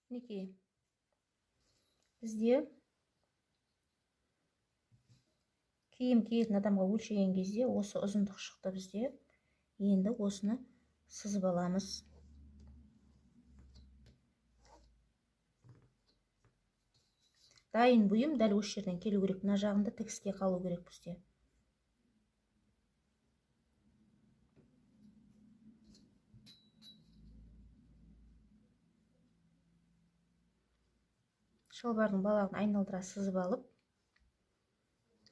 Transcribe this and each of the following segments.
Мінекей, бізде киім киетін адамға өлшеген кезде осы ұзындық шықты бізде. Енді осыны сызып аламыз. Дайын бұйым дәл осы жерден келу керек. Мына жағында тігіске қалу керек бізде. Шалбардың балағын айналдыра сызып алып,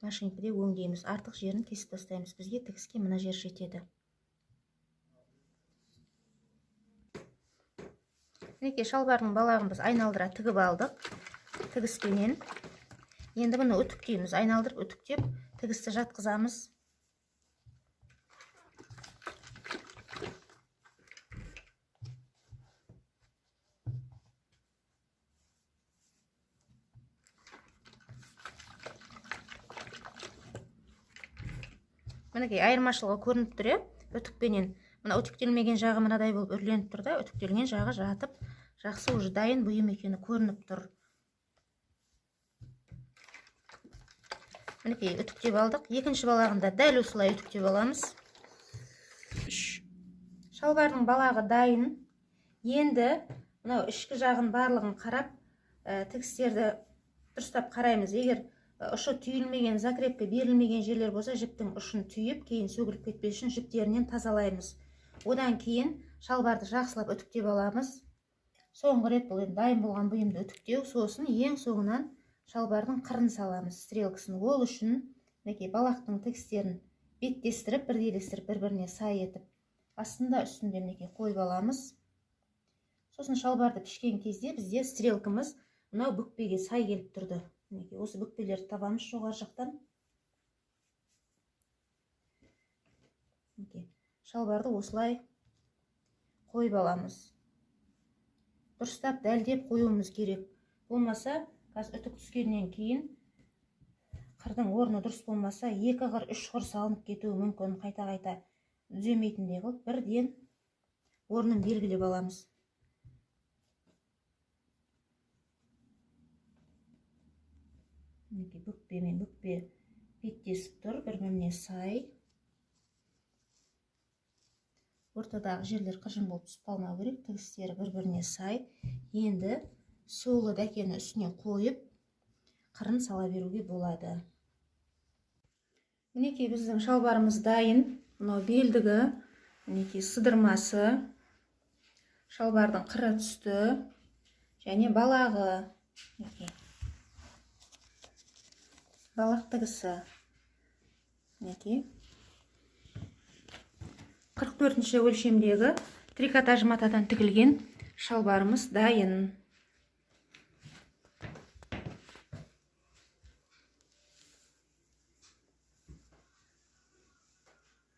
машинкеде өңдейміз. Артық жерін кесіп тастаймыз. Бізге тігіске мына жер жетеді. Мінекей, шалбардың балағын біз айналдыра тігіп алдық тігіспенен. Енді бұны үтіктейміз. Айналдырып үтіктеп тігісті жатқызамыз. Мінекей, айырмашылығы көрініп тұр, иә, үтікпенен. Мына үтіктелмеген жағы мынадай болып үрленіп тұр да, үтіктелген жағы жатып, жақсы уже дайын бұйым екені көрініп тұр. Мінекей, үтіктеп алдық. Екінші балағын да дәл осылай үтіктеп аламыз. 3. Шалбардың балағы дайын. Енді мынау ішкі жағын барлығын қарап, тігістерді дұрыстап қараймыз. Егер ұшы түйілмеген, закрепка берілмеген жерлер болса, жіптің ұшын түйіп, кейін сөгіліп кетпес үшін жіптерінен тазалаймыз. Одан кейін шалбарды жақсылап үтіктеп аламыз. Соңғы рет бұл енді дайын болған бұйымды үтіктеу. Сосын ең соңынан шалбардың қырын саламыз, стрелкасын. Ол үшін мінекей балақтың тігістерін беттестіріп, бірдейлестіріп, бір-біріне сай етіп, астында үстінде мінекей қойып аламыз. Сосын шалбарды пішкен кезде бізде стрелкамыз мынау бүкпеге сай келіп тұрды. Мінекей осы бүкпелерді табамыз жоғары жақтан. Мінекей шалбарды осылай қойып аламыз. Дұрыстап дәлдеп қоюымыз керек. Болмаса, қазір үтік түскеннен кейін қырдың орны дұрыс болмаса, 2 қыр, 3 қыр салынып кетуі мүмкін. Қайта-қайта түземейтіндей қылып бірден орнын белгілеп аламыз. Мінекей бүкпе мен бүкпе беттесіп тұр, бір-біріне сай. Ортадағы жерлер қыржын болып түсіп қалмау керек, тігістері бір-біріне сай. Енді сулы дәкені үстіне қойып, қырын сала беруге болады. Мінекей біздің шалбарымыз дайын. Мынау белдігі, мінекей сыдырмасы, шалбардың қыры түсті және балағы. Мінекей балақ тігісі. Мінекей 44-ші өлшемдегі трикотаж матадан тігілген шалбарымыз дайын.